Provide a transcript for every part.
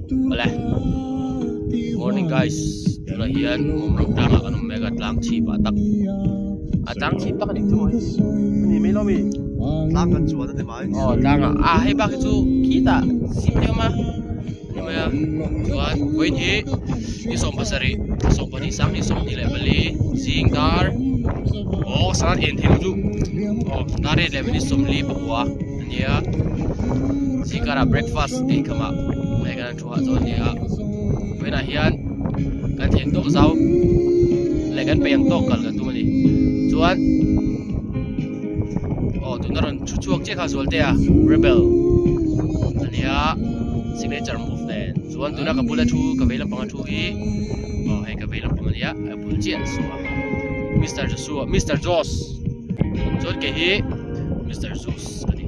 Awle morning guys tunah hian mawmrang tlangah kan awm mek a tlang chhip ah tak a tlang chhip tak a nih chu maw hei Ani mai lo mi tlang kan chuan a ni mai. Aw tlangah a hei bak hi chu khitah zim te a awm a ni mai a chuan vawiin hi ni 17 12 sang ni 24 zing dar aw sangat en thei lo chu aw dar riat leh minute 49 a nia zingkarah breakfast ei khamah hei kan han thu hah chu a ni a vawiinah hian kan theng tawk zau leh kan peih ang tawk kal kan tum a ni chuan aw tuna rawn thu chhuak chiah kha Zualtea rebel a nia signature move nen chuan tuna ka bula thu ka vei lampanga thu hi aw hei ka vei lampang a nia a bul chiah saw a Mister Joshua Mister Josh chuan kei hi Mister Zeus ka ni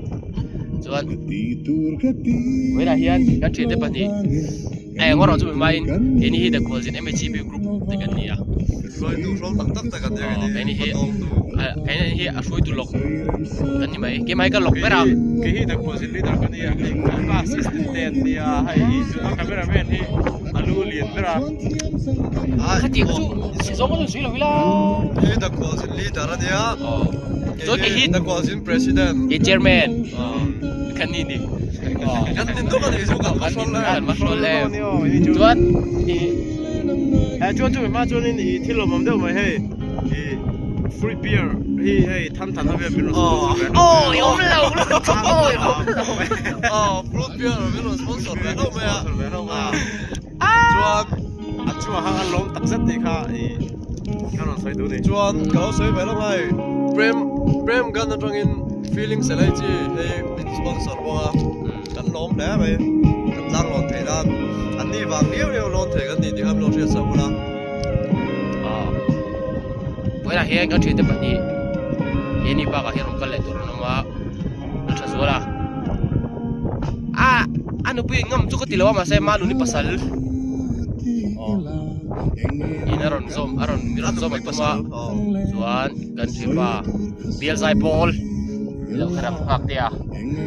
chuan vawiinah hian kan thiante pahnih Eng erawh chu mi hmain keini hi The Khualzin MHCP group te kan ni a. Hruaitu hrawl tak tak te kan ni a keini Keini hi hmatawngtu. Keini hi a hruaitu lawk kan ni mai. Keimah hi ka lawk ber a. Kei hi The Khualzin leader ka ni a, hei ka assistant te an ni a, hei tuna cameraman hi a lu lian ber a. Khatiang chu zawng a zui lo ila. Hei The Khualzin leader a nia. Chuan kei hi The Khualzin president. Kei chairman. Kan ni ni. Kan nin dawk a nih chu kan va hrawl em. Kan va hrawl em. Chuan i Eh chuan chu hma chuanin i thil awm awm deuh mai hei i fruit beer hi hei than than a vel min rawn sponsor ve hlauh Aw i awm lo aw i awm lo. Aw fruit beer min rawn sponsor ve hlauh mai a. Sponsor ve hlauh mai a. Chuan a chungah khan an lawm tak zet tih kha i ka rawn sawi duh a ni. Chuan ka lo sawi ve hlauh mai Prem Prem gun atangin feeling selai chi hei min sponsor bawk a kan lawm hle mai kan tlang lawn theih nan an ni vang riau riau lawn thei kan ni tih kha min lo hriat sak bawk a. Aw vawiinah hian kan thiante pahnih he ni bakah hian rawn kal leh tur an awm a a tha zual a a a nupui ngam chu ka ti lo a mahse manuni pasal aw in a rawn zawm a rawn mi rawn zawm a tum a chuan kan thianpa bial zai pawl ilo kha ram nghak te a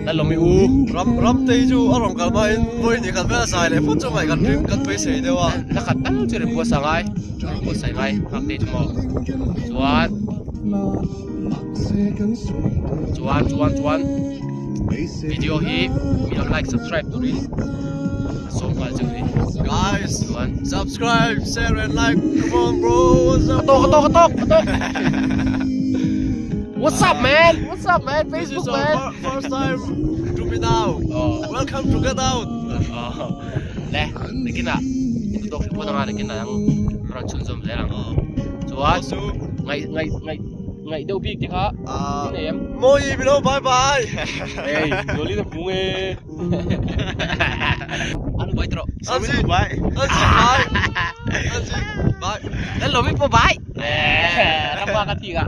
la lawm i u ram ram te hi chu a rawn kal hmain vawi ni khat vel a zai leh phawt chu mai kan ring kan beisei deuh a la khat tal chu rawn buatsa ngai rawn buatsaih ngai nghak te chu maw chuan. Chuan chuan chuan video hi mi lo like subscribe turin a sawm nghal chu ni. Guys, Chuan subscribe, share and like. Come on bro, what's up? Ka tawk ka tawk ka tawk ka tawk. What's up man? What's up man? This is Facebook our man. first time to be now. Oh. Welcome to get out. Oh. Le, nakinah in tawk hri phawt anga nakinah ang rawn chhunzawm zel ang. Chuan ngai ngai ngai ngai deuh bik te kha in nei em? Mawi min lo bye bye. Ei, Jolly na hmu nge. An bye tawh. Ansi bye. Ansi bye. Ansi bye. Lal lomi pawh bye. Rama ka thik a.